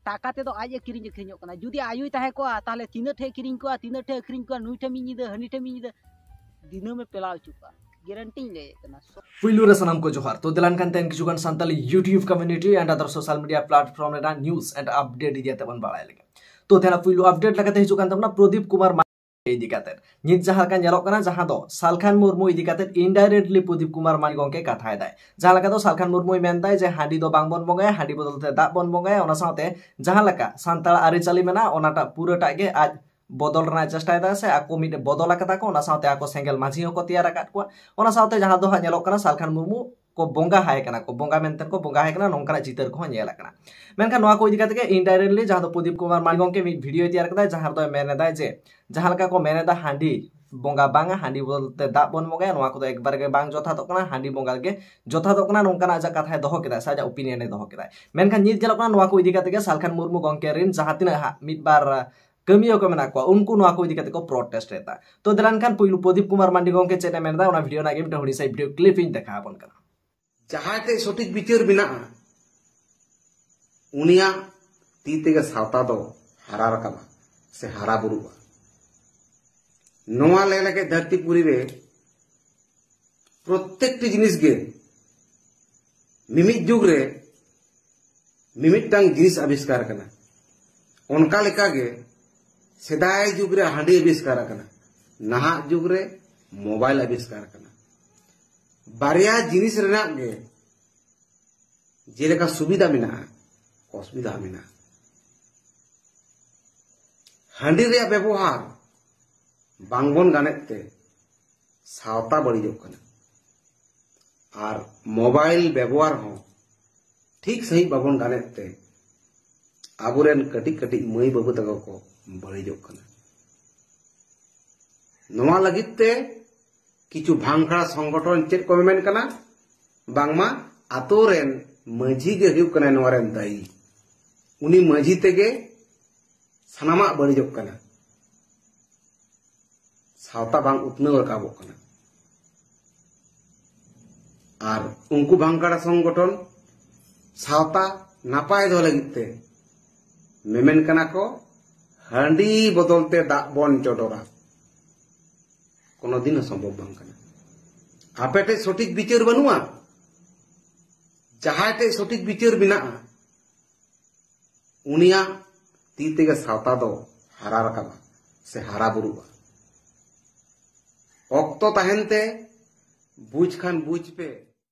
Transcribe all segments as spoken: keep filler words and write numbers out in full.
ᱴᱟᱠᱟ ᱛᱮᱫᱚ ᱟᱡ ᱮ ᱠᱤᱨᱤᱧ ᱟᱹᱠᱷᱨᱤᱧᱚᱜ ᱠᱟᱱᱟ᱾ ᱡᱩᱫᱤ ᱟᱭᱳᱭ ᱛᱟᱦᱮᱸ ᱠᱚᱜᱼᱟ, ᱛᱟᱦᱚᱞᱮ ᱛᱤᱱᱟᱹᱜ ᱴᱷᱮᱡ ᱮ ᱠᱤᱨᱤᱧ ᱠᱚᱜᱼᱟ, ᱛᱤᱱᱟᱹᱜ ᱴᱷᱮᱡ ᱮ ᱟᱹᱠᱷᱨᱤᱧ ᱠᱚᱜᱼᱟ, ᱱᱩᱭ ᱴᱷᱮᱡ ᱢᱤᱫ ᱧᱤᱫᱟᱹ, ᱦᱟᱹᱱᱤ ᱴᱷᱮᱡ ᱢᱤᱫ ᱧᱤᱫᱟᱹ, ᱫᱤᱱᱟᱹᱢᱮ ᱯᱮᱞᱟᱣ ᱦᱚᱪᱚ ᱠᱚᱜᱼᱟ, ᱜᱮᱨᱮᱱᱴᱤᱧ ᱞᱟᱹᱭᱮᱫ ᱠᱟᱱᱟ᱾ ᱯᱩᱭᱞᱩ ᱨᱮ ᱥᱟᱱᱟᱢ ᱠᱚ ᱡᱚᱦᱟᱨ᱾ ᱛᱚ ᱫᱮᱞᱟᱱ ᱠᱟᱱ ᱛᱮᱦᱮᱧ ᱠᱤᱪᱷᱩ ᱜᱟᱱ Santali YouTube community and other social media platform ᱨᱮᱱᱟᱜ news and update ᱤᱫᱤ ᱠᱟᱛᱮ ᱵᱚᱱ ᱵᱟᱲᱟᱭ ᱞᱮᱜᱮ᱾ ᱛᱚ ᱛᱮᱦᱮᱧ ᱯᱩᱭᱞᱩ update ᱞᱮᱠᱟᱛᱮ ᱦᱤᱡᱩᱜ ᱠᱟᱱ ᱛᱟᱵᱚᱱᱟ ᱯᱨᱚᱫᱤᱯ ᱠᱩᱢᱟᱨ ᱢᱟᱱᱰᱤ ᱤᱫᱤ ᱠᱟᱛᱮ᱾ ᱱᱤᱛ ᱡᱟᱦᱟᱸ ᱞᱮᱠᱟ ᱧᱮᱞᱚᱜ ᱠᱟᱱᱟ, ᱡᱟᱦᱟᱸ ᱫᱚ ᱥᱟᱞᱠᱷᱟᱱ ᱢᱩᱨᱢᱩ ᱤᱫᱤ ᱠᱟᱛᱮ indirectly ᱯᱨᱚᱫᱤᱯ ᱠᱩᱢᱟᱨ ᱢᱟᱱᱰᱤ ᱜᱚᱝᱠᱮ ᱠᱟᱛᱷᱟᱭ ᱫᱟᱭ᱾ ᱡᱟᱦᱟᱸ ᱞᱮᱠᱟ ᱫᱚ ᱥᱟᱞᱠᱷᱟᱱ ᱢᱩᱨᱢᱩᱭ ᱢᱮᱱᱫᱟᱭ ᱡᱮ ᱦᱟᱺᱰᱤ ᱫᱚ ᱵᱟᱝ ᱵᱚᱱ ᱵᱚᱸᱜᱟᱭᱟ, ᱦᱟᱺᱰᱤ ᱵᱚᱫᱚᱞ ᱛᱮ ᱫᱟᱜ ᱵᱚᱱ ᱵᱚᱸᱜᱟᱭᱟ᱾ ᱚᱱᱟ ᱥᱟᱶᱛᱮ ᱡᱟᱦᱟᱸ ᱞᱮᱠᱟ ᱥᱟᱱᱛᱟᱲ ᱟᱹᱨᱤᱪᱟᱹᱞᱤ ᱢᱮᱱᱟᱜᱼᱟ, ᱚᱱᱟᱴᱟᱜ ᱯᱩᱨᱟᱹᱴᱟᱜ ᱜᱮ ᱟᱡ ᱵᱚᱫᱚᱞ ᱨᱮᱱᱟᱜ ᱪᱮᱥᱴᱟᱭᱮᱫᱟ, ᱥᱮ ᱟᱠᱚ ᱢᱤᱫ ᱵᱚᱫᱚᱞ ᱟᱠᱟᱫᱟ ᱠᱚ᱾ ᱚᱱᱟ ᱥᱟᱶᱛᱮ ᱟᱠᱚ ᱥᱮᱸᱜᱮᱞ ᱢᱟᱹᱡᱷᱤ ᱦᱚᱸᱠᱚ ᱛᱮᱭᱟᱨ ᱟᱠᱟᱫ ᱠᱚᱣᱟ᱾ ᱚᱱᱟ ᱥᱟᱶᱛᱮ ᱡᱟᱦᱟᱸ ᱫᱚ ᱦᱟᱸᱜ ᱧᱮᱞᱚᱜ ᱠᱟᱱᱟ, ᱥᱟᱞᱠᱷᱟᱱ ᱢᱩᱨᱢᱩ ᱠᱚ ᱵᱚᱸᱜᱟ ᱦᱟᱭ ᱠᱟᱱᱟ, ᱠᱚ ᱵᱚᱸᱜᱟ ᱢᱮᱱᱛᱮ ᱠᱚ ᱵᱚᱸᱜᱟ ᱦᱟᱭ ᱠᱟᱱᱟ, ᱱᱚᱝᱠᱟᱱᱟᱜ ᱪᱤᱛᱟᱹᱨ ᱠᱚᱦᱚᱸ ᱧᱮᱞ ᱟᱠᱟᱱᱟ᱾ ᱢᱮᱱᱠᱷᱟᱱ ᱱᱚᱣᱟ ᱠᱚ ᱤᱫᱤ ᱠᱟᱛᱮ ᱜᱮ indirectly ᱡᱟᱦᱟᱸ ᱫᱚ ᱯᱨᱚᱫᱤᱯ ᱠᱩᱢᱟᱨ ᱢᱟᱱᱰᱤ ᱜᱚᱝᱠᱮ ᱢᱤᱫ video ᱛᱮᱭᱟᱨ ᱠᱟᱫᱟᱭ, ᱡᱟᱦᱟᱸ ᱨᱮᱫᱚᱭ ᱢᱮᱱ ᱮᱫᱟᱭ ᱡᱮ ᱡᱟᱦᱟᱸ ᱞᱮᱠᱟ ᱠᱚ ᱢᱮᱱ ᱮᱫᱟ ᱦᱟᱺᱰᱤ ᱵᱚᱸᱜᱟ ᱵᱟᱝᱟ, ᱦᱟᱺᱰᱤ ᱵᱚᱫᱚᱞ ᱛᱮ ᱫᱟᱜ ᱵᱚᱱ ᱵᱚᱸᱜᱟᱭᱟ, ᱱᱚᱣᱟ ᱠᱚᱫᱚ ᱮᱠᱵᱟᱨ ᱜᱮ ᱵᱟᱝ ᱡᱚᱛᱷᱟᱛᱚᱜ ᱠᱟᱱᱟ, ᱦᱟᱺᱰᱤ ᱵᱚᱸᱜᱟ ᱜᱮ ᱡᱚᱛᱷᱟᱛᱚᱜ ᱠᱟᱱᱟ, ᱱᱚᱝᱠᱟᱱᱟᱜ ᱟᱡᱟᱜ ᱠᱟᱛᱷᱟᱭ ᱫᱚᱦᱚ ᱠᱮᱫᱟ, ᱥᱮ ᱟᱡᱟᱜ opinion ᱮ ᱫᱚᱦᱚ ᱠᱮᱫᱟᱭ᱾ ᱢᱮᱱᱠᱷᱟᱱ ᱱᱤᱛ ᱧᱮᱞᱚᱜ ᱠᱟᱱᱟ, ᱱᱚᱣᱟ ᱠᱚ ᱤᱫᱤ ᱠᱟᱛᱮ ᱜᱮ ᱥᱟᱞᱠᱷᱟᱱ ᱢᱩᱨᱢᱩ ᱜᱚᱝᱠᱮ ᱨᱮᱱ ᱡᱟᱦᱟᱸ ᱛᱤᱱᱟᱹᱜ ᱦᱟᱸᱜ ᱢᱤᱫ ᱵᱟᱨ ᱠᱟᱹᱢᱤᱭᱟᱹ ᱠᱚ ᱢᱮᱱᱟᱜ ᱠᱚᱣᱟ, ᱩᱱᱠᱩ ᱱᱚᱣᱟ ᱠᱚ ᱤᱫᱤ ᱠᱟᱛᱮ ᱠᱚ protest ᱮᱫᱟ᱾ ᱛᱚ ᱫᱮᱞᱟᱱ ᱠᱷᱟᱱ ᱯᱩᱭᱞᱩ ᱯᱨᱚᱫᱤᱯ ᱠᱩᱢᱟᱨ ᱢᱟᱱᱰᱤ ᱜᱚᱝᱠᱮ ᱪᱮᱫ ᱮ ᱢᱮᱱ ᱮᱫᱟ, ᱚᱱᱟ video ᱨᱮᱱᱟᱜ ᱜᱮ ᱢᱤᱫᱴᱟᱝ ᱦᱩᱰᱤᱧ ᱥᱟᱺᱦᱤᱡ video clip ᱤᱧ ᱫᱮᱠᱷᱟᱣ ᱟᱵᱚᱱ ᱠᱟᱱᱟ᱾ ᱡᱟᱦᱟᱸᱭ ᱴᱷᱮᱡ ᱥᱚᱴᱷᱤᱠ ᱵᱤᱪᱟᱹᱨ ᱢᱮᱱᱟᱜᱼᱟ, ᱩᱱᱤᱭᱟᱜ ᱛᱤ ᱛᱮᱜᱮ ᱥᱟᱶᱛᱟ ᱫᱚ ᱦᱟᱨᱟ ᱨᱟᱠᱟᱵᱼᱟ ᱥᱮ ᱦᱟᱨᱟ ᱵᱩᱨᱩᱜᱼᱟ᱾ ᱱᱚᱣᱟ ᱞᱮ ᱞᱟᱹᱜᱤᱫ ᱫᱷᱟᱹᱨᱛᱤ ᱯᱩᱨᱤ ᱨᱮ ᱯᱨᱚᱛᱮᱠᱴᱤ ᱡᱤᱱᱤᱥ ᱜᱮ ᱢᱤᱢᱤᱫ ᱡᱩᱜᱽ ᱨᱮ ᱢᱤᱢᱤᱫᱴᱟᱝ ᱡᱤᱱᱤᱥ ᱟᱵᱤᱥᱠᱟᱨ ᱟᱠᱟᱱᱟ᱾ ᱚᱱᱠᱟ ᱞᱮᱠᱟᱜᱮ ᱥᱮᱫᱟᱭ ᱡᱩᱜᱽ ᱨᱮ ᱦᱟᱺᱰᱤ ᱟᱵᱤᱥᱠᱟᱨ ᱟᱠᱟᱱᱟ, ᱱᱟᱦᱟᱜ ᱡᱩᱜᱽ ᱨᱮ mobile ᱟᱵᱤᱥᱠᱟᱨ ᱟᱠᱟᱱᱟ᱾ ᱵᱟᱨᱭᱟ ᱡᱤᱱᱤᱥ ᱨᱮᱱᱟᱜ ᱜᱮ ᱡᱮᱞᱮᱠᱟ ᱥᱩᱵᱤᱫᱷᱟ ᱢᱮᱱᱟᱜᱼᱟ, ᱚᱥᱩᱵᱤᱫᱷᱟ ᱢᱮᱱᱟᱜᱼᱟ᱾ ᱦᱟᱺᱰᱤ ᱨᱮᱭᱟᱜ ᱵᱮᱵᱚᱦᱟᱨ ᱵᱟᱝᱵᱚᱱ ᱜᱟᱱᱮᱫ ᱛᱮ ᱥᱟᱶᱛᱟ ᱵᱟᱹᱲᱤᱡᱚᱜ ᱠᱟᱱᱟ᱾ ᱟᱨ mobile ᱵᱮᱵᱚᱦᱟᱨ ᱦᱚᱸ ᱴᱷᱤᱠ ᱥᱟᱺᱦᱤᱡ ᱵᱟᱵᱚᱱ ᱜᱟᱱᱮᱫ ᱛᱮ ᱟᱵᱚᱨᱮᱱ ᱠᱟᱹᱴᱤᱡ ᱠᱟᱹᱴᱤᱡ ᱢᱟᱹᱭ ᱵᱟᱹᱵᱩ ᱛᱟᱠᱚ ᱠᱚ ᱵᱟᱹᱲᱤᱡᱚᱜ ᱠᱟᱱᱟ᱾ ᱱᱚᱣᱟ ᱞᱟᱹᱜᱤᱫ ᱛᱮ ᱠᱤᱪᱷᱩ ᱵᱷᱟᱝᱠᱷᱟᱲᱟ ᱥᱚᱝᱜᱚᱴᱷᱚᱱ ᱪᱮᱫ ᱠᱚ ᱢᱮᱢᱮᱱ ᱠᱟᱱᱟ? ᱵᱟᱝᱢᱟ ᱟᱛᱳ ᱨᱮᱱ ᱢᱟᱹᱡᱷᱤ ᱜᱮ ᱦᱩᱭᱩᱜ ᱠᱟᱱᱟᱭ ᱱᱚᱣᱟ ᱨᱮᱱ ᱫᱟᱭᱤ᱾ ᱩᱱᱤ ᱢᱟᱹᱡᱷᱤ ᱛᱮᱜᱮ ᱥᱟᱱᱟᱢᱟᱜ ᱵᱟᱹᱲᱤᱡᱚᱜ ᱠᱟᱱᱟ᱾ ᱥᱟᱶᱛᱟ ᱵᱟᱝ ᱩᱛᱱᱟᱹᱣ ᱨᱟᱠᱟᱵᱚᱜ ᱠᱟᱱᱟ᱾ ᱟᱨ ᱩᱱᱠᱩ ᱵᱷᱟᱝᱠᱟᱲᱟ ᱥᱚᱝᱜᱚᱴᱷᱚᱱ ᱥᱟᱶᱛᱟ ᱱᱟᱯᱟᱭ ᱫᱚᱦᱚ ᱞᱟᱹᱜᱤᱫ ᱛᱮ ᱢᱮᱢᱮᱱ ᱠᱟᱱᱟ ᱠᱚ, ᱦᱟᱺᱰᱤ ᱵᱚᱫᱚᱞ ᱛᱮ ᱫᱟᱜ ᱵᱚᱱ ᱪᱚᱰᱚᱨᱟ᱾ ᱠᱳᱱᱳ ᱫᱤᱱ ᱦᱚᱸ ᱥᱚᱢᱵᱷᱚᱵ ᱵᱟᱝ ᱠᱟᱱᱟ᱾ ᱟᱯᱮ ᱴᱷᱮᱡ ᱥᱚᱴᱷᱤᱠ ᱵᱤᱪᱟᱹᱨ ᱵᱟᱹᱱᱩᱜᱼᱟ᱾ ᱡᱟᱦᱟᱸᱭ ᱴᱷᱮᱡ ᱥᱚᱴᱷᱤᱠ ᱵᱤᱪᱟᱹᱨ ᱢᱮᱱᱟᱜᱼᱟ, ᱩᱱᱤᱭᱟᱜ ᱛᱤ ᱛᱮᱜᱮ ᱥᱟᱶᱛᱟ ᱫᱚ ᱦᱟᱨᱟ ᱨᱟᱠᱟᱵᱼᱟ ᱥᱮ ᱦᱟᱨᱟ ᱵᱩᱨᱩᱜᱼᱟ᱾ ᱚᱠᱛᱚ ᱛᱟᱦᱮᱱ ᱛᱮ ᱵᱩᱡᱽ ᱠᱷᱟᱱ ᱵᱩᱡᱽ ᱯᱮ᱾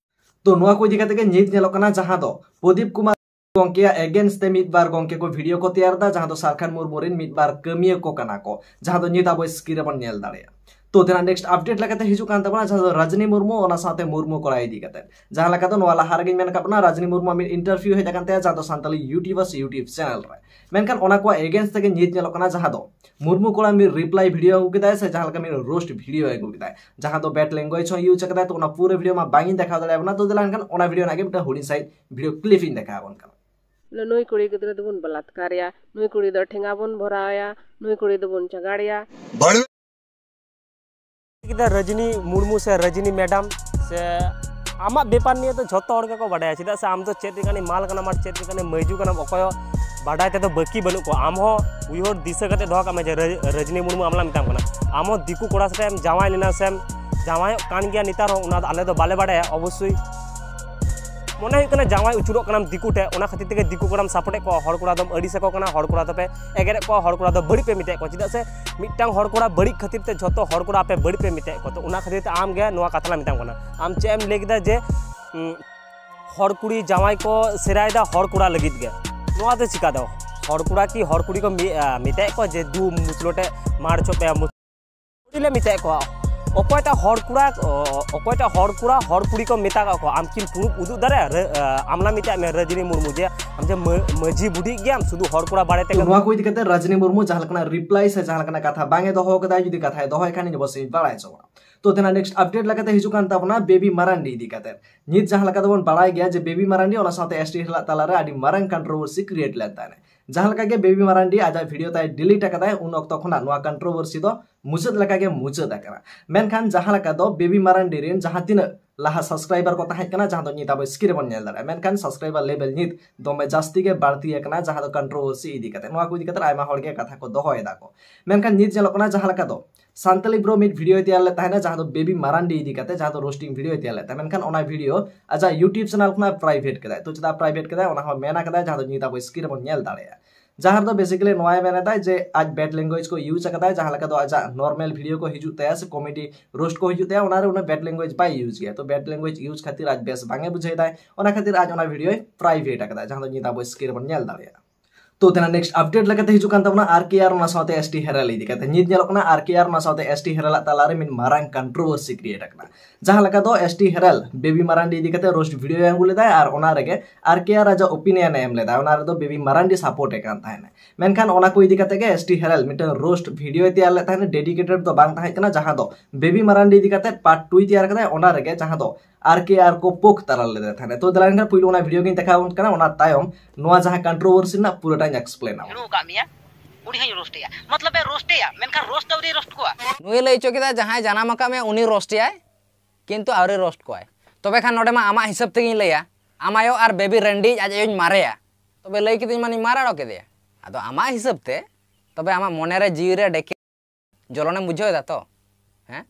ᱛᱚ, ᱱᱚᱣᱟ ᱠᱚ ᱤᱫᱤ ᱠᱟᱛᱮ ᱜᱮ ᱱᱤᱛ ᱧᱮᱞᱚᱜ ᱠᱟᱱᱟ, ᱡᱟᱦᱟᱸ ᱫᱚ ᱯᱨᱚᱫᱤᱯ ᱠᱩᱢᱟᱨ ᱜᱚᱝᱠᱮᱭᱟᱜ against ᱛᱮ ᱢᱤᱫ ᱵᱟᱨ ᱜᱚᱝᱠᱮ ᱠᱚ video ᱠᱚ ᱛᱮᱭᱟᱨ ᱮᱫᱟ, ᱡᱟᱦᱟᱸ ᱫᱚ ᱥᱟᱨᱠᱷᱟᱱ ᱢᱩᱨᱢᱩ ᱨᱮᱱ ᱢᱤᱫ ᱵᱟᱨ ᱠᱟᱹᱢᱤᱭᱟᱹ ᱠᱚ ᱠᱟᱱᱟ ᱠᱚ, ᱡᱟᱦᱟᱸ ᱫᱚ ᱱᱤᱛ ᱟᱵᱚ screen ᱨᱮᱵᱚᱱ ᱧᱮᱞ ᱫᱟᱲᱮᱭᱟᱜᱼᱟ᱾ ᱛᱚ, ᱛᱮᱱᱟᱜ next update ᱞᱮᱠᱟᱛᱮ ᱦᱤᱡᱩᱜ ᱠᱟᱱ ᱛᱟᱵᱚᱱᱟ, ᱡᱟᱦᱟᱸ ᱫᱚ ᱨᱟᱡᱽᱱᱤ ᱢᱩᱨᱢᱩ, ᱚᱱᱟ ᱥᱟᱶᱛᱮ ᱢᱩᱨᱢᱩ ᱠᱚᱲᱟ ᱤᱫᱤ ᱠᱟᱛᱮ᱾ ᱡᱟᱦᱟᱸ ᱞᱮᱠᱟ ᱫᱚ ᱱᱚᱣᱟ ᱞᱟᱦᱟ ᱨᱮᱜᱮᱧ ᱢᱮᱱ ᱟᱠᱟᱫ ᱵᱚᱱᱟ, ᱨᱟᱡᱽᱱᱤ ᱢᱩᱨᱢᱩᱣᱟᱜ ᱢᱤᱫ interview ᱦᱮᱡ ᱟᱠᱟᱱ ᱛᱟᱭᱟ, ᱡᱟᱦᱟᱸ ᱫᱚ ᱥᱟᱱᱛᱟᱞᱤ YouTuber ᱥᱮ YouTube channel ᱨᱮ᱾ ᱢᱮᱱᱠᱷᱟᱱ ᱚᱱᱟ ᱠᱚᱣᱟᱜ against ᱛᱮᱜᱮ ᱱᱤᱛ ᱧᱮᱞᱚᱜ ᱠᱟᱱᱟ, ᱡᱟᱦᱟᱸ ᱫᱚ ᱢᱩᱨᱢᱩ ᱠᱚᱲᱟ ᱢᱤᱫ reply video ᱟᱹᱜᱩ ᱠᱮᱫᱟᱭ ᱥᱮ ᱡᱟᱦᱟᱸ ᱞᱮᱠᱟ ᱢᱤᱫ roast video ᱟᱹᱜᱩ ᱠᱮᱫᱟᱭ, ᱡᱟᱦᱟᱸ ᱫᱚ bad language ᱦᱚᱸ use ᱟᱠᱟᱫᱟᱭ᱾ ᱛᱚ, ᱚᱱᱟ ᱯᱩᱨᱟᱹ video ᱢᱟ ᱵᱟᱝ ᱤᱧ ᱫᱮᱠᱷᱟᱣ ᱫᱟᱲᱮᱭᱟᱵᱚᱱᱟ᱾ ᱛᱚ, ᱫᱮᱞᱟ ᱮᱱᱠᱷᱟᱱ ᱚᱱᱟ video ᱨᱮᱱᱟᱜ ᱜᱮ ᱢᱤᱫᱴᱟᱝ ᱦᱩᱰᱤᱧ ᱥᱟᱺᱦᱤᱡ video clip ᱤᱧ ᱫᱮᱠᱷᱟᱣ ᱟᱵᱚᱱ ᱠᱟᱱᱟ᱾ ᱵᱚᱞᱮ, ᱱᱩᱭ ᱠᱩᱲᱤ ᱜᱤᱫᱽᱨᱟᱹ ᱫᱚᱵᱚᱱ ᱵᱟᱞᱟᱛᱠᱟᱨᱮᱭᱟ, ᱱᱩᱭ ᱠᱩᱲᱤ ᱫᱚ ᱴᱷᱮᱸᱜᱟ ᱵᱚᱱ ᱵᱷᱚᱨᱟᱣᱮᱭᱟ, ᱱᱩᱭ ᱠᱩᱲᱤ ᱫᱚᱵᱚᱱ ᱪᱟᱜᱟᱲᱮᱭᱟ᱾ ᱵᱟᱹᱲ- ᱠᱮᱫᱟ ᱨᱚᱡᱽᱱᱤ ᱢᱩᱨᱢᱩ ᱥᱮ ᱨᱚᱡᱽᱱᱤ madam ᱥᱮ ᱟᱢᱟᱜ ᱵᱮᱯᱟᱨ ᱱᱤᱭᱮ ᱫᱚ ᱡᱷᱚᱛᱚ ᱦᱚᱲ ᱜᱮᱠᱚ ᱵᱟᱰᱟᱭᱟ, ᱪᱮᱫᱟᱜ ᱥᱮ ᱟᱢ ᱫᱚ ᱪᱮᱫ ᱞᱮᱠᱟᱱᱤᱡ ᱢᱟᱞ ᱠᱟᱱᱟᱢ ᱟᱨ ᱪᱮᱫ ᱞᱮᱠᱟᱱᱤᱡ ᱢᱟᱹᱭᱡᱩ ᱠᱟᱱᱟᱢ, ᱚᱠᱚᱭ ᱦᱚᱸ ᱵᱟᱰᱟᱭ ᱛᱮᱫᱚ ᱵᱟᱹᱠᱤ ᱵᱟᱹᱱᱩᱜ ᱠᱚᱣᱟ᱾ ᱟᱢ ᱦᱚᱸ ᱩᱭᱦᱟᱹᱨ ᱫᱤᱥᱟᱹ ᱠᱟᱛᱮ ᱫᱚᱦᱚ ᱠᱟᱜ ᱢᱮ ᱡᱮ ᱨᱚᱡᱽ-, ᱨᱚᱡᱽᱱᱤ ᱢᱩᱨᱢᱩ ᱟᱢᱞᱟ ᱢᱮᱛᱟᱢ ᱠᱟᱱᱟ, ᱟᱢ ᱦᱚᱸ ᱫᱤᱠᱩ ᱠᱚᱲᱟ ᱥᱟᱛᱮ ᱮᱢ ᱡᱟᱶᱟᱭ ᱞᱮᱱᱟ ᱥᱮᱢ ᱡᱟᱶᱟᱭᱚᱜ ᱠᱟᱱ ᱜᱮᱭᱟ ᱱᱮᱛᱟᱨ ᱦᱚᱸ, ᱚᱱᱟ ᱫᱚ ᱟᱞᱮ ᱫᱚ ᱵᱟᱞᱮ ᱵᱟᱰᱟᱭᱟ᱾ ᱚᱵᱚᱥᱥᱳᱭ ᱢᱚᱱᱮ ᱦᱩᱭᱩᱜ ᱠᱟᱱᱟ ᱡᱟᱶᱟᱭ ᱩᱪᱩᱨᱚᱜ ᱠᱟᱱᱟᱢ ᱫᱤᱠᱩ ᱴᱷᱮᱡ, ᱚᱱᱟ ᱠᱷᱟᱹᱛᱤᱨ ᱛᱮᱜᱮ ᱫᱤᱠᱩ ᱠᱚᱲᱟᱢ support ᱮᱫ ᱠᱚᱣᱟ, ᱦᱚᱲ ᱠᱚᱲᱟ ᱫᱚᱢ ᱟᱹᱲᱤᱥ ᱟᱠᱚ ᱠᱟᱱᱟ, ᱦᱚᱲ ᱠᱚᱲᱟ ᱫᱚᱯᱮ ᱮᱜᱮᱨᱮᱫ ᱠᱚᱣᱟ, ᱦᱚᱲ ᱠᱚᱲᱟ ᱫᱚ ᱵᱟᱹᱲᱤᱡ ᱯᱮ ᱢᱮᱛᱟᱭᱮᱫ ᱠᱚᱣᱟ᱾ ᱪᱮᱫᱟᱜ ᱥᱮ ᱢᱤᱫᱴᱟᱝ ᱦᱚᱲ ᱠᱚᱲᱟ ᱵᱟᱹᱲᱤᱡ ᱠᱷᱟᱹᱛᱤᱨ ᱛᱮ ᱡᱷᱚᱛᱚ ᱦᱚᱲ ᱠᱚᱲᱟ ᱟᱯᱮ ᱵᱟᱹᱲᱤᱡ ᱯᱮ ᱢᱮᱛᱟᱭᱮᱫ ᱠᱚᱣᱟ᱾ ᱛᱚ, ᱚᱱᱟ ᱠᱷᱟᱹᱛᱤᱨ ᱛᱮ ᱟᱢ ᱜᱮ ᱱᱚᱣᱟ ᱠᱟᱛᱷᱟ ᱞᱮ ᱢᱮᱛᱟᱢ ᱠᱟᱱᱟ᱾ ᱟᱢ ᱪᱮᱫ ᱮᱢ ᱞᱟᱹᱭ ᱠᱮᱫᱟ ᱡᱮ, ᱩᱸ, ᱦᱚᱲ ᱠᱩᱲᱤ ᱡᱟᱶᱟᱭ ᱠᱚ ᱥᱮᱨᱟᱭᱮᱫᱟ ᱦᱚᱲ ᱠᱚᱲᱟ ᱞᱟᱹᱜᱤᱫ ᱜᱮ? ᱱᱚᱣᱟ ᱫᱚ ᱪᱤᱠᱟ ᱫᱚ? ᱦᱚᱲ ᱠᱚᱲᱟ ᱠᱤ ᱦᱚᱲ ᱠᱩᱲᱤ ᱠᱚ ᱢᱮ-, ᱟ, ᱢᱮᱛᱟᱭᱮᱫ ᱠᱚᱣᱟ ᱡᱮ, "ᱫᱩ ᱢᱩᱪᱞᱚ ᱴᱷᱮᱡ ᱢᱟᱨ ᱦᱚᱪᱚ ᱯᱮ"? ᱠᱩᱲᱤ ᱞᱮ ᱢᱮᱛᱟᱭᱮᱫ ᱠᱚᱣᱟ, ᱚᱠᱚᱭᱴᱟᱜ ᱦᱚᱲ ᱠᱚᱲᱟ, ᱚ-, ᱚᱠᱚᱭᱴᱟᱜ ᱦᱚᱲ ᱠᱚᱲᱟ ᱦᱚᱲ ᱠᱩᱲᱤ ᱠᱚ ᱢᱮᱛᱟ ᱠᱟᱜ ᱠᱚᱣᱟ? ᱟᱢ ᱠᱤᱢ proof ᱩᱫᱩᱜ ᱫᱟᱲᱮᱭᱟᱜᱼᱟ? ᱨᱟᱹ-, ᱟ, ᱟᱢᱞᱟ ᱢᱮᱛᱟᱜ ᱢᱮ ᱨᱟᱡᱽᱱᱤ ᱢᱩᱨᱢᱩ ᱡᱮ ᱟᱢ ᱡᱮ ᱢᱟᱹ-, ᱢᱟᱹᱡᱷᱤ ᱵᱩᱰᱷᱤ ᱜᱮᱭᱟᱢ, ᱥᱩᱫᱷᱩ ᱦᱚᱲ ᱠᱚᱲᱟ ᱵᱟᱨᱮ ᱛᱮᱜᱮ᱾ ᱱᱚᱣᱟ ᱠᱚ ᱤᱫᱤ ᱠᱟᱛᱮ ᱨᱟᱡᱽᱱᱤ ᱢᱩᱨᱢᱩ ᱡᱟᱦᱟᱸ ᱞᱮᱠᱟᱱᱟᱜ reply ᱥᱮ ᱡᱟᱦᱟᱸ ᱞᱮᱠᱟᱱᱟᱜ ᱠᱟᱛᱷᱟ ᱵᱟᱝ ᱮ ᱫᱚᱦᱚ ᱠᱟᱫᱟ, ᱡᱩᱫᱤ ᱠᱟᱛᱷᱟᱭ ᱫᱚᱦᱚᱭ ᱠᱷᱟᱱ ᱤᱧ ᱚᱵᱚᱥᱥᱳᱭ ᱤᱧ ᱵᱟᱲᱟᱭ ᱦᱚᱪᱚ ᱵᱚᱱᱟ᱾ ᱛᱚ, ᱛᱮᱱᱟᱜ next update ᱞᱮᱠᱟᱛᱮ ᱦᱤᱡᱩᱜ ᱠᱟᱱ ᱛᱟᱵᱚᱱᱟ ᱵᱮᱵᱤ ᱢᱟᱨᱟᱱᱰᱤ ᱤᱫᱤ ᱠᱟᱛᱮ᱾ ᱱᱤᱛ ᱡᱟᱦᱟᱸ ᱞᱮᱠᱟ ᱫᱚᱵᱚᱱ ᱵᱟᱲᱟᱭ ᱜᱮᱭᱟ ᱡᱮ ᱵᱮᱵᱤ ᱢᱟᱨᱟᱱᱰᱤ ᱚᱱᱟ ᱥᱟᱶᱛᱮ S T ᱦᱮᱞᱟᱜ ᱛᱟᱞᱟᱨᱮ ᱟᱹᱰᱤ ᱢᱟᱨᱟᱝ controversy create ᱞᱮᱱ ᱛᱟᱦᱮᱸᱱᱟ᱾ ᱡᱟᱦᱟᱸ ᱞᱮᱠᱟ ᱜᱮ ᱵᱮᱵᱤ ᱢᱟᱨᱟᱱᱰᱤ ᱟᱡᱟᱜ video ᱛᱟᱭ delete ᱟᱠᱟᱫᱟᱭ, ᱩᱱ ᱚᱠᱛᱚ ᱠᱷᱚᱱᱟᱜ ᱱᱚᱣᱟ controversy ᱫᱚ ᱢᱩᱪᱟᱹᱫ ᱞᱮᱠᱟ ᱜᱮ ᱢᱩᱪᱟᱹᱫ ᱟᱠᱟᱱᱟ᱾ ᱢᱮᱱᱠᱷᱟᱱ ᱡᱟᱦᱟᱸ ᱞᱮᱠᱟ ᱫᱚ ᱵᱮᱵᱤ ᱢᱟᱨᱟᱱᱰᱤ ᱨᱮᱱ ᱡᱟᱦᱟᱸ ᱛᱤᱱᱟᱹᱜ ᱞᱟᱦᱟ ᱥᱟᱵᱥᱠᱨᱟᱭᱵᱟᱨ ᱠᱚ ᱛᱟᱦᱮᱸ ᱠᱟᱱᱟ, ᱡᱟᱦᱟᱸ ᱫᱚ ᱱᱤᱛ ᱟᱵᱚ ᱥᱠᱨᱤᱱ ᱨᱮᱵᱚᱱ ᱧᱮᱞ ᱫᱟᱲᱮᱭᱟᱜᱼᱟ᱾ ᱢᱮᱱᱠᱷᱟᱱ ᱥᱟᱵᱥᱠᱨᱟᱭᱵᱟᱨ ᱞᱮᱵᱮᱞ ᱱᱤᱛ ᱫᱚᱢᱮ ᱡᱟᱹᱥᱛᱤ ᱜᱮ ᱵᱟᱹᱲᱛᱤ ᱟᱠᱟᱱᱟ, ᱡᱟᱦᱟᱸ ᱫᱚ ᱠᱚᱱᱴᱨᱳᱵᱷᱟᱨᱥᱤ ᱤᱫᱤ ᱠᱟᱛᱮ, ᱱᱚᱣᱟ ᱠᱚ ᱤᱫᱤ ᱠᱟᱛᱮ ᱟᱭᱢᱟ ᱦᱚᱲ ᱜᱮ ᱠᱟᱛᱷᱟ ᱠᱚ ᱫᱚᱦᱚᱭ ᱫᱟᱠᱚ᱾ ᱢᱮᱱᱠᱷᱟᱱ ᱱᱤᱛ ᱧᱮᱞᱚᱜ ᱠᱟᱱᱟ ᱡᱟᱦᱟᱸ ᱞᱮᱠᱟ ᱫᱚ ᱥᱟᱱᱛᱟᱞᱤ ᱵᱨᱳ ᱢᱤᱫ ᱵᱷᱤᱰᱤᱭᱳᱭ ᱛᱮᱭᱟᱨ ᱞᱮᱫ ᱛᱟᱦᱮᱱᱟ, ᱡᱟᱦᱟᱸ ᱫᱚ ᱵᱮᱵᱤ ᱢᱟᱨᱟᱱᱰᱤ ᱤᱫᱤ ᱠᱟᱛᱮ, ᱡᱟᱦᱟᱸ ᱫᱚ ᱨᱳᱥᱴᱤᱝ ᱵᱷᱤᱰᱤᱭᱳᱭ ᱛᱮᱭᱟᱨ ᱞᱮᱫ ᱛᱟᱦᱮᱸᱫ, ᱢᱮᱱᱠᱷᱟᱱ ᱚᱱᱟ ᱵᱷᱤᱰᱤᱭᱳ ᱟᱡᱟᱜ YouTube ᱪᱮᱱᱮᱞ ᱠᱷᱚᱱᱟᱜ ᱯᱨᱟᱭᱵᱷᱮᱴ ᱠᱮᱫᱟᱭ᱾ ᱛᱚ ᱪᱮᱫᱟᱜ ᱯᱨᱟᱭᱵᱷᱮᱴ ᱠᱮᱫᱟᱭ, ᱚᱱᱟ ᱦᱚᱸ ᱢᱮᱱ ᱟᱠᱟᱫᱟᱭ, ᱡᱟᱦᱟᱸ ᱫᱚ ᱱᱤᱛ ᱟᱵᱚ ᱥᱠᱨᱤᱱ ᱨᱮᱵᱚᱱ ᱧᱮᱞ ᱫᱟᱲᱮᱭᱟᱜᱼᱟ᱾ ᱡᱟᱦᱟᱸ ᱨᱮᱫᱚ ᱵᱮᱥᱤᱠᱟᱞᱤ ᱱᱚᱣᱟᱭ ᱢᱮᱱ ᱮᱫᱟᱭ ᱡᱮ ᱟᱡ ᱵᱮᱰ ᱞᱮᱝᱜᱩᱭᱮᱡᱽ ᱠᱚ ᱤᱭᱩᱡᱽ ᱟᱠᱟᱫᱟᱭ, ᱡᱟᱦᱟᱸ ᱞᱮᱠᱟ ᱫᱚ ᱟᱡᱟᱜ ᱱᱚᱨᱢᱟᱞ ᱵᱷᱤᱰᱤᱭᱳ ᱠᱚ ᱦᱤᱡᱩᱜ ᱛᱟᱭᱟ ᱥᱮ ᱠᱚᱢᱮᱰᱤ ᱨᱳᱥᱴ ᱠᱚ ᱦᱤᱡᱩᱜ ᱛᱟᱭᱟ, ᱚᱱᱟᱨᱮ ᱩᱱᱟᱹᱜ ᱵᱮᱰ ᱞᱮᱝᱜᱩᱭᱮᱡᱽ ᱵᱟᱭ ᱤᱭᱩᱡᱽ ᱜᱮᱭᱟ᱾ ᱛᱚ ᱵᱮᱰ ᱞᱮᱝᱜᱩᱭᱮᱡᱽ ᱤᱭᱩᱡᱽ ᱠᱷᱟᱹᱛᱤᱨ ᱟᱡ ᱵᱮᱥ ᱵᱟᱝ ᱮ ᱵᱩᱡᱷᱟᱹᱣ ᱮᱫᱟᱭ, ᱚᱱᱟ ᱠᱷᱟᱹᱛᱤᱨ ᱟᱡ ᱚᱱᱟ ᱵᱷᱤᱰᱤᱭᱳᱭ ᱯᱨᱟᱭᱵᱷᱮᱴ ᱟᱠᱟᱫᱟ, ᱡᱟᱦᱟᱸ ᱫᱚ ᱱᱤᱛ ᱟᱵᱚ ᱥᱠᱨᱤᱱ ᱨᱮᱵᱚᱱ ᱧᱮᱞ ᱫᱟᱲᱮᱭᱟᱜᱼᱟ᱾ ᱛᱚ ᱛᱮᱱᱟᱜ ᱱᱮᱠᱥᱴ ᱟᱯᱰᱮᱴ ᱞᱮᱠᱟᱛᱮ ᱦᱤᱡᱩᱜ ᱠᱟᱱ ᱛᱟᱵᱚᱱᱟ ᱟᱨ ᱠᱮ ᱟᱨ ᱚᱱᱟ ᱥᱟᱶᱛᱮ ᱮᱥ ᱴᱤ ᱦᱮᱨᱮᱞ ᱤᱫᱤ ᱠᱟᱛᱮ᱾ ᱱᱤᱛ ᱧᱮᱞᱚᱜ ᱠᱟᱱᱟ ᱟᱨ ᱠᱮ ᱟᱨ ᱚᱱᱟ ᱥᱟᱶᱛᱮ ᱮᱥ ᱴᱤ ᱦᱮᱨᱮᱞᱟᱜ ᱛᱟᱞᱟᱨᱮ ᱢᱤᱫ ᱢᱟᱨᱟᱝ ᱠᱚᱱᱴᱨᱳᱵᱷᱟᱨᱥᱤ ᱠᱨᱤᱭᱮᱴ ᱟᱠᱟᱱᱟ, ᱡᱟᱦᱟᱸ ᱞᱮᱠᱟ ᱫᱚ ᱮᱥ ᱴᱤ ᱦᱮᱨᱮᱞ ᱵᱮᱵᱤ ᱢᱟᱨᱟᱱᱰᱤ ᱤᱫᱤ ᱠᱟᱛᱮ ᱨᱳᱥᱴ ᱵᱷᱤᱰᱤᱭᱳᱭ ᱟᱹᱜᱩ ᱞᱮᱫᱟᱭ ᱟᱨ ᱚᱱᱟ ᱨᱮᱜᱮ ᱟᱨ ᱠᱮ ᱟᱨ ᱟᱡᱟᱜ ᱳᱯᱤᱱᱤᱭᱚᱱ ᱮ ᱮᱢ ᱞᱮᱫᱟ, ᱚᱱᱟ ᱨᱮᱫᱚ ᱵᱮᱵᱤ ᱢᱟᱨᱟᱱᱰᱤ ᱥᱟᱯᱳᱨᱴ ᱮ ᱠᱟᱱ ᱛᱟᱦᱮᱱᱟ᱾ ᱢᱮᱱᱠᱷᱟᱱ ᱚᱱᱟ ᱠᱚ ᱤᱫᱤ ᱠᱟᱛᱮ ᱜᱮ ᱮᱥ ᱴᱤ ᱦᱮᱨᱮᱞ ᱢᱤᱫᱴᱟᱝ ᱨᱳᱥᱴ ᱵᱷᱤᱰᱤᱭᱳᱭ ᱛᱮᱭᱟᱨ ᱞᱮᱫ ᱛᱟᱦᱮᱱᱟ, ᱰᱮᱰᱤᱠᱮᱴᱮᱰ ᱫᱚ ᱵᱟᱝ ᱛᱟᱦᱮᱸ ᱠᱟᱱᱟ, ᱡᱟᱦᱟᱸ ᱫᱚ ᱵᱮᱵᱤ ᱢᱟᱨᱟᱱᱰᱤ ᱤᱫᱤ ᱠᱟᱛᱮ ᱯᱟᱨᱴ ᱴᱩᱭ ᱛᱮᱭᱟᱨ ᱠᱟᱫᱟᱭ, ᱚᱱᱟ ᱨᱮᱜᱮ ᱡᱟᱦᱟᱸ ᱫᱚ ᱟᱨ ᱠᱮ ᱟᱨ ᱠᱚ ᱯᱳᱠ ᱛᱟᱨᱟ ᱞᱮᱫᱮ ᱛᱟᱦᱮᱱᱟ᱾ ᱛᱚ ᱫᱮᱞᱟ ᱮᱱᱠᱷᱟᱱ ᱯᱩᱭᱞᱩ ᱚᱱᱟ ᱵᱷᱤᱰᱤᱭᱳ ᱜᱤᱧ ᱫᱮᱠᱷᱟᱣ ᱟᱵᱚᱱ ᱠᱟᱱᱟ, ᱚᱱᱟ ᱛᱟᱭᱚᱢ ᱱᱚᱣᱟ ᱡᱟᱦᱟᱸ ᱠᱚᱱᱴᱨᱳᱵᱷᱟᱨᱥᱤ ᱨᱮᱱᱟᱜ ᱯᱩᱨᱟᱹᱴᱟᱧ ᱮᱠᱥᱯᱞᱮᱱᱟ᱾ ᱦᱤᱲᱩ ᱟᱠᱟᱫ ᱢᱮᱭᱟ, ᱩᱱᱤ ᱦᱚᱸᱧ ᱨᱳᱥᱴᱮᱭᱟ᱾ ᱢᱚᱛᱞᱚᱵ ᱮ ᱨᱳᱥᱴᱮᱭᱟ, ᱢᱮᱱᱠᱷᱟᱱ ᱨᱳᱥᱴ ᱟᱹᱣᱨᱤ ᱨᱳᱥᱴ ᱠᱚᱣᱟ᱾ ᱱᱩᱭᱮ ᱞᱟᱹᱭ ᱦᱚᱪᱚ ᱠᱮᱫᱟ ᱡᱟᱦᱟᱸᱭ ᱡᱟᱱᱟᱢ ᱟᱠᱟᱫ ᱢᱮᱭᱟ ᱩᱱᱤ ᱨᱳᱥᱴᱮᱭᱟᱭ, ᱠᱤᱱᱛᱩ ᱟᱹᱣᱨᱤ ᱨᱳᱥᱴ ᱠᱚᱣᱟᱭ᱾ ᱛᱚᱵᱮ ᱠᱷᱟᱱ ᱱᱚᱰᱮ ᱢᱟ ᱟᱢᱟᱜ ᱦᱤᱥᱟᱹᱵ ᱛᱮᱜᱤᱧ ᱞᱟᱹᱭᱟ, ᱟᱢ ᱟᱭᱳ ᱟᱨ ᱵᱮᱵᱤ ᱨᱮᱱᱰᱤ ᱟᱡ ᱟᱭᱳᱧ ᱢᱟᱨᱮᱭᱟ, ᱛᱚᱵᱮ ᱞᱟᱹᱭ ᱠᱤᱫᱟᱹᱧ ᱢᱟᱱᱮᱧ ᱢᱟᱨᱟᱲᱚ ᱠᱮᱫᱮᱭᱟ᱾ ᱟᱫᱚ ᱟᱢᱟᱜ ᱦᱤᱥᱟᱹᱵ ᱛᱮ, ᱛᱚᱵᱮ ᱟᱢᱟᱜ ᱢᱚᱱᱮ ᱨᱮ ᱡᱤᱣᱤ ᱨᱮ ᱰᱮᱠᱮ ᱡᱚᱞᱚᱱᱮᱢ ᱵᱩᱡᱷᱟᱹᱣ ᱮᱫᱟ ᱛᱚ? ᱦᱮᱸ,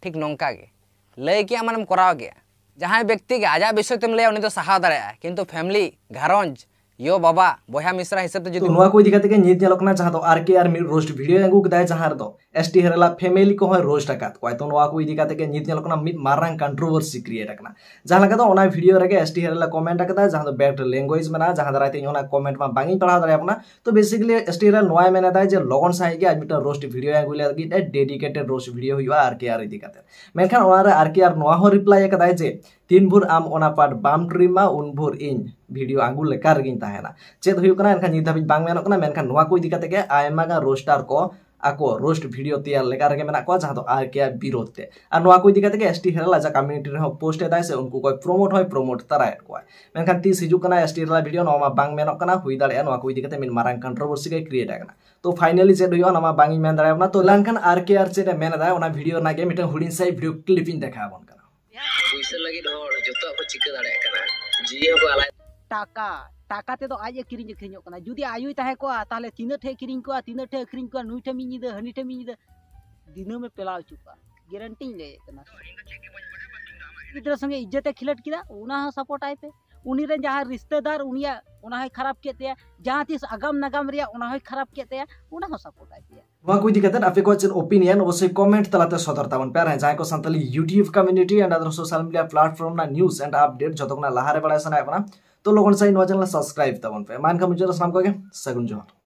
ᱴᱷᱤᱠ ᱱᱚᱝᱠᱟ ᱜᱮ ᱞᱟᱹᱭ ᱠᱮᱜᱼᱟ ᱢᱟᱱᱮᱢ ᱠᱚᱨᱟᱣ ᱠᱮᱜᱼᱟ᱾ ᱡᱟᱦᱟᱸᱭ ᱵᱮᱠᱛᱤ ᱜᱮ ᱟᱡᱟᱜ ᱵᱤᱥᱚᱭ ᱛᱮᱢ ᱞᱟᱹᱭᱟ ᱩᱱᱤ ᱫᱚ ᱥᱟᱦᱟᱣ ᱫᱟᱲᱮᱭᱟᱜᱼᱟ, ᱠᱤᱱᱛᱩ ᱯᱷᱮᱢᱤᱞᱤ, ᱜᱷᱟᱨᱚᱸᱡᱽ, ᱭᱳ ᱵᱟᱵᱟ, ᱵᱚᱭᱦᱟ ᱢᱤᱥᱨᱟ ᱦᱤᱥᱟᱹᱵ ᱛᱮ ᱡᱩᱫᱤ ᱛᱚ ᱱᱚᱣᱟ ᱠᱚ ᱤᱫᱤ ᱠᱟᱛᱮ ᱜᱮ ᱱᱤᱛ ᱧᱮᱞᱚᱜ ᱠᱟᱱᱟ, ᱡᱟᱦᱟᱸ ᱫᱚ ᱟᱨ ᱠᱮ ᱟᱨ ᱢᱤᱫ ᱨᱳᱥᱴ ᱵᱷᱤᱰᱤᱭᱳ ᱟᱹᱜᱩ ᱠᱮᱫᱟᱭ, ᱡᱟᱦᱟᱸ ᱨᱮᱫᱚ ᱮᱥ ᱴᱤ ᱦᱮᱨᱮᱞᱟᱜ ᱯᱷᱮᱢᱤᱞᱤ ᱠᱚᱦᱚᱸᱭ ᱨᱳᱥᱴ ᱟᱠᱟᱫ ᱠᱚᱣᱟ᱾ ᱛᱚ ᱱᱚᱣᱟ ᱠᱚ ᱤᱫᱤ ᱠᱟᱛᱮ ᱜᱮ ᱱᱤᱛ ᱧᱮᱞᱚᱜ ᱠᱟᱱᱟ ᱢᱤᱫ ᱢᱟᱨᱟᱝ ᱠᱚᱱᱴᱨᱳᱵᱷᱟᱨᱥᱤ ᱠᱨᱤᱭᱮᱴ ᱟᱠᱟᱱᱟ, ᱡᱟᱦᱟᱸ ᱞᱮᱠᱟ ᱫᱚ ᱚᱱᱟ ᱵᱷᱤᱰᱤᱭᱳ ᱨᱮᱜᱮ ᱮᱥ ᱴᱤ ᱦᱮᱨᱮᱞ ᱮ ᱠᱚᱢᱮᱱᱴ ᱟᱠᱟᱫᱟ, ᱡᱟᱦᱟᱸ ᱫᱚ ᱵᱮᱰ ᱞᱮᱝᱜᱩᱭᱮᱡᱽ ᱢᱮᱱᱟᱜᱼᱟ, ᱡᱟᱦᱟᱸ ᱫᱟᱨᱟᱭ ᱛᱮ ᱤᱧ ᱚᱱᱟ ᱠᱚᱢᱮᱱᱴ ᱢᱟ ᱵᱟᱝ ᱤᱧ ᱯᱟᱲᱦᱟᱣ ᱫᱟᱲᱮᱭᱟᱜ ᱠᱟᱱᱟ᱾ ᱛᱚ ᱵᱮᱥᱤᱠᱟᱞᱤ ᱮᱥ ᱴᱤ ᱦᱮᱨᱮᱞ ᱱᱚᱣᱟᱭ ᱢᱮᱱ ᱮᱫᱟᱭ ᱡᱮ ᱞᱚᱜᱚᱱ ᱥᱟᱺᱦᱤᱡ ᱜᱮ ᱟᱡ ᱢᱤᱫᱴᱟᱝ ᱨᱳᱥᱴ ᱵᱷᱤᱰᱤᱭᱳ ᱟᱹᱜᱩᱭ ᱞᱟᱹᱜᱤᱫ ᱮ ᱰᱮᱰᱤᱠᱮᱴᱮᱰ ᱨᱳᱥᱴ ᱵᱷᱤᱰᱤᱭᱳ ᱦᱩᱭᱩᱜᱼᱟ ᱟᱨ ᱠᱮ ᱟᱨ ᱤᱫᱤ ᱠᱟᱛᱮ᱾ ᱢᱮᱱᱠᱷᱟᱱ ᱚᱱᱟᱨᱮ ᱟᱨ ᱠᱮ ᱟᱨ ᱱᱚᱣᱟ ᱦᱚᱸ ᱨᱤᱯᱞᱟᱭ ᱟᱠᱟᱫᱟᱭ ᱡᱮ ᱛᱤᱱ ᱵᱷᱳᱨ ᱟᱢ ᱚᱱᱟ ᱯᱟᱨᱴ ᱵᱟᱢ ᱴᱨᱤᱢᱟ ᱩᱱ ᱵᱷᱳᱨ ᱤᱧ ᱵᱷᱤᱰᱤᱭᱳ ᱟᱹᱜᱩ ᱞᱮᱠᱟ ᱨᱮᱜᱤᱧ ᱛᱟᱦᱮᱱᱟ᱾ ᱪᱮᱫ ᱦᱩᱭᱩᱜ ᱠᱟᱱᱟ ᱮᱱᱠᱷᱟᱱ ᱱᱤᱛ ᱫᱷᱟᱹᱵᱤᱡ ᱵᱟᱝ ᱢᱮᱱᱚᱜ ᱠᱟᱱᱟ, ᱢᱮᱱᱠᱷᱟᱱ ᱱᱚᱣᱟ ᱠᱚ ᱤᱫᱤ ᱠᱟᱛᱮ ᱜᱮ ᱟᱭᱢᱟ ᱜᱟᱱ ᱨᱳᱥᱴᱟᱨ ᱠᱚ ᱟᱠᱚ ᱨᱳᱥᱴ ᱵᱷᱤᱰᱤᱭᱳ ᱛᱮᱭᱟᱨ ᱞᱮᱠᱟ ᱨᱮᱜᱮ ᱢᱮᱱᱟᱜ ᱠᱚᱣᱟ, ᱡᱟᱦᱟᱸ ᱫᱚ ᱟᱨ ᱠᱮ ᱟᱨ ᱵᱤᱨᱳᱫᱷ ᱛᱮ᱾ ᱟᱨ ᱱᱚᱣᱟ ᱠᱚ ᱤᱫᱤ ᱠᱟᱛᱮ ᱜᱮ ᱮᱥ ᱴᱤ ᱦᱮᱨᱮᱞ ᱟᱡᱟᱜ ᱠᱚᱢᱤᱭᱩᱱᱤᱴᱤ ᱨᱮᱦᱚᱸ ᱯᱳᱥᱴ ᱮᱫᱟᱭ ᱥᱮ ᱩᱱᱠᱩ ᱠᱚᱭ ᱯᱨᱳᱢᱳᱴ ᱦᱚᱸᱭ ᱯᱨᱳᱢᱳᱴ ᱛᱟᱨᱟᱭᱮᱫ ᱠᱚᱣᱟ᱾ ᱢᱮᱱᱠᱷᱟᱱ ᱛᱤᱥ ᱦᱤᱡᱩᱜ ᱠᱟᱱᱟ ᱮᱥ ᱴᱤ ᱦᱮᱨᱮᱞ ᱵᱷᱤᱰᱤᱭᱳ, ᱱᱚᱣᱟ ᱢᱟ ᱵᱟᱝ ᱢᱮᱱᱚᱜ ᱠᱟᱱᱟ, ᱦᱩᱭ ᱫᱟᱲᱮᱭᱟᱜᱼᱟ ᱱᱚᱣᱟ ᱠᱚ ᱤᱫᱤ ᱠᱟᱛᱮ ᱢᱤᱫ ᱢᱟᱨᱟᱝ ᱠᱚᱱᱴᱨᱳᱵᱷᱟᱨᱥᱤ ᱜᱮ ᱠᱨᱤᱭᱮᱴ ᱟᱠᱟᱱᱟ᱾ ᱛᱚ ᱯᱷᱟᱭᱱᱟᱞᱤ ᱪᱮᱫ ᱦᱩᱭᱩᱜᱼᱟ ᱚᱱᱟ ᱢᱟ ᱵᱟᱝ ᱤᱧ ᱢᱮᱱ ᱫᱟᱲᱮᱭᱟᱜ ᱠᱟᱱᱟ᱾ ᱛᱚ ᱞᱮᱱᱠᱷᱟᱱ ᱟᱨ ᱠᱮ ᱟᱨ ᱪᱮᱫ ᱮ ᱢᱮᱱ ᱮᱫᱟ ᱚᱱᱟ ᱵᱷᱤᱰᱤᱭᱳ ᱨᱮᱱᱟᱜ ᱜᱮ ᱢᱤᱫᱴᱟᱝ ᱦᱩᱰᱤᱧ ᱥᱟᱺᱦᱤᱡ ᱵᱷᱤᱰᱤᱭᱳ ᱠᱞᱤᱯ ᱤᱧ ᱫᱮᱠᱷᱟᱣ ᱟᱵᱚᱱ ᱠᱟᱱᱟ᱾ ᱯᱩᱭᱥᱟᱹ ᱞᱟᱹᱜᱤᱫ ᱦᱚᱲ ᱡᱚᱛᱚᱣᱟᱜ ᱠᱚ ᱪᱤᱠᱟᱹ ᱫᱟᱲᱮᱭᱟᱜ ᱠᱟᱱᱟ᱾ ᱡᱤᱣᱤ ᱦᱚᱸᱠᱚ ᱟᱞᱟᱭ᱾ ᱴᱟᱠᱟ, ᱴᱟᱠᱟ ᱛᱮᱫᱚ ᱟᱡ ᱮ ᱠᱤᱨᱤᱧ ᱟᱹᱠᱷᱨᱤᱧᱚᱜ ᱠᱟᱱᱟ᱾ ᱡᱩᱫᱤ ᱟᱭᱳᱭ ᱛᱟᱦᱮᱸ ᱠᱚᱜᱼᱟ, ᱛᱟᱦᱚᱞᱮ ᱛᱤᱱᱟᱹᱜ ᱴᱷᱮᱡ ᱠᱤᱨᱤᱧ ᱠᱚᱣᱟ, ᱛᱤᱱᱟᱹᱜ ᱴᱷᱮᱡ ᱟᱹᱠᱷᱨᱤᱧ ᱠᱚᱣᱟ, ᱱᱩᱭ ᱴᱷᱮᱡ ᱢᱤᱫ ᱧᱤᱫᱟᱹ, ᱦᱟᱹᱱᱤ ᱴᱷᱮᱡ ᱢᱤᱫ ᱧᱤᱫᱟᱹ, ᱫᱤᱱᱟᱹᱢᱮ ᱯᱮᱞᱟᱣ ᱦᱚᱪᱚ ᱠᱚᱣᱟ, ᱜᱮᱨᱮᱱᱴᱤᱧ ᱞᱟᱹᱭᱮᱫ ᱠᱟᱱᱟ᱾ ᱜᱤᱫᱽᱨᱟᱹ ᱥᱚᱸᱜᱮ ᱤᱡᱽᱡᱚᱛᱮ ᱠᱷᱮᱞᱳᱰ ᱠᱮᱫᱟ, ᱚᱱᱟ ᱦᱚᱸ ᱥᱟᱯᱳᱨᱴ ᱟᱭ ᱯᱮ᱾ ᱩᱱᱤ ᱨᱮᱱ ᱡᱟᱦᱟᱸᱭ ᱨᱤᱥᱛᱮᱫᱟᱨ, ᱩᱱᱤᱭᱟᱜ ᱚᱱᱟ ᱦᱚᱸᱭ ᱠᱷᱟᱨᱟᱯ ᱠᱮᱫ ᱛᱟᱭᱟ, ᱡᱟᱦᱟᱸ ᱛᱤᱥ ᱟᱜᱟᱢ ᱱᱟᱜᱟᱢ ᱨᱮᱭᱟᱜ ᱚᱱᱟ ᱦᱚᱸᱭ ᱠᱷᱟᱨᱟᱯ ᱠᱮᱫ ᱛᱟᱭᱟ, ᱚᱱᱟ ᱦᱚᱸ ᱥᱟᱯᱳᱨᱴ ᱟᱭ ᱯᱮᱭᱟ᱾ ᱱᱚᱣᱟ ᱠᱚ ᱤᱫᱤ ᱠᱟᱛᱮ ᱟᱯᱮ ᱠᱚᱣᱟᱜ ᱪᱮᱫ ᱚᱯᱤᱱᱤᱭᱚᱱ, ᱚᱵᱚᱥᱥᱳᱭ ᱠᱚᱢᱮᱱᱴ ᱛᱟᱞᱟᱛᱮ ᱥᱚᱫᱚᱨ ᱛᱟᱵᱚᱱ ᱯᱮ᱾ ᱟᱨ ᱦᱮᱸ, ᱡᱟᱦᱟᱸᱭ ᱠᱚ Santali YouTube community and other social media platform ᱨᱮᱱᱟᱜ news and update ᱡᱚᱛᱚ ᱠᱷᱚᱱᱟᱜ ᱞᱟᱦᱟᱨᱮ ᱵᱟᱲᱟᱭ ᱥᱟᱱᱟᱭᱮᱫ ᱵᱚᱱᱟ, ᱛᱚ ᱞᱚᱜᱚᱱ ᱥᱟᱺᱦᱤᱡ ᱱᱚᱣᱟ ᱪᱮᱱᱮᱞ ᱥᱟᱵᱥᱠᱨᱟᱭᱤᱵ ᱛᱟᱵᱚᱱ ᱯᱮ᱾ ᱢᱟ ᱮᱱᱠᱷᱟᱱ ᱢᱩᱪᱟᱹᱫ ᱨᱮ ᱥᱟᱱᱟᱢ ᱠᱚᱜᱮ ᱥᱟᱹᱜᱩᱱ ᱡᱚᱦᱟᱨ᱾